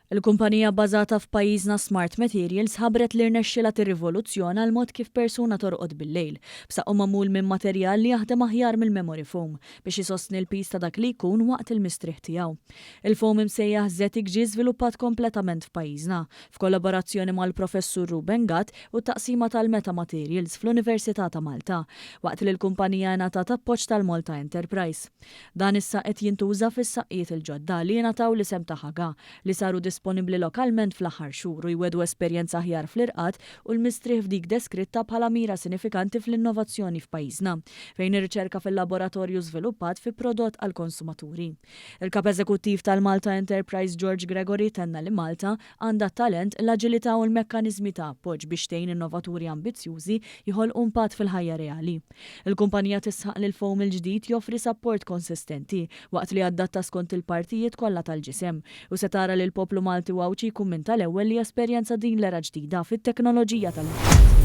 Il-kumpanija bbażata f'pajjiżna Smart Materials ħabbret li rnexxielha tirrivoluzzjona l-mod kif persuna torqod bil-lejl, b'saqqu magħmul minn materjal li jaħdem aħjar mill-memory foam biex isostni l-piż ta' dak li jkun waqt il-mistrieħ tiegħu. Il-foam imsejjaħ Zetic ġie żviluppat kompletament f'pajjiżna, f'kollaborazzjoni mal-Professur Ruben Gatt u t-Taqsima tal-Metamaterials fl-Università ta' Malta, waqt li l-kumpanija ingħatat appoġġ tal-Malta Enterprise. Dan issa qed jintuża fis-saqqijiet il-ġodda li jingħataw l-isem ta' Haga, li saru disponibbli lokalment fl-aħħar xhur u jwiegħdu esperjenza aħjar fl-irqad u l-mistrieħ f'dik deskritta bħala mira sinifikanti fl-innovazzjoni f'pajjiżna, fejn ir-riċerka fil-laboratorju żviluppat fi prodott għall-konsumaturi. Il-Kap Eżekuttiv tal-Malta Enterprise George Gregory tenna li Malta għandha t-talent, l-aġilità u l-mekkaniżmi ta' appoġġ biex tgħin innovaturi ambizzjużi jħolqu impatt fil-ħajja reali. Il-kumpanija tisħaq li l-foam il-ġdid joffri sapport konsistenti waqt li jadatta skont il-partijiet kollha tal-ġisem u se tara li l-poplu Malti u Għawdxi jkun minn tal-ewwel li jesperjenza din l-era ġdida fit-teknoloġija tal-irqad.